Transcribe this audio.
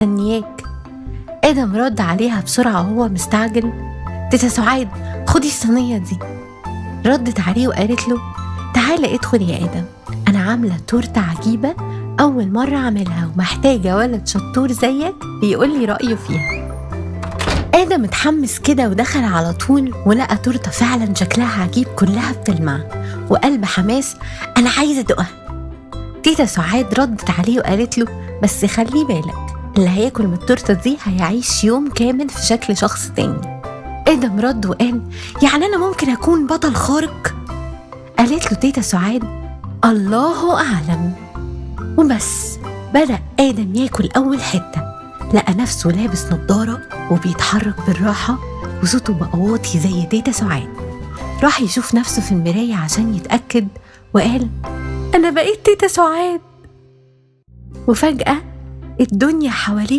مستنياك. آدم رد عليها بسرعة وهو مستعجل: تيتا سعاد، خدي الصينية دي. ردت عليه وقالت له: تعالى ادخل يا آدم، أنا عاملة تورتة عجيبة أول مرة أعملها ومحتاجة ولد شطور زيك يقول لي رأيه فيها. آدم اتحمس كده ودخل على طول ولقى تورتة فعلا شكلها عجيب كلها بتلمع، وقال بحماس: أنا عايزة أدوقها. تيتا سعاد ردت عليه وقالت له: بس خلي بالك، اللي هياكل من التورتة دي هيعيش يوم كامل في شكل شخص تاني. آدم رد وقال: يعني أنا ممكن أكون بطل خارق؟ قالت له تيتا سعاد: الله أعلم. وبس بدأ آدم ياكل أول حتة، لقى نفسه لابس نظارة وبيتحرك بالراحة وصوته بقى واطي زي تيتا سعاد. راح يشوف نفسه في المراية عشان يتأكد وقال: أنا بقيت تيتا سعاد. وفجأة الدنيا حواليه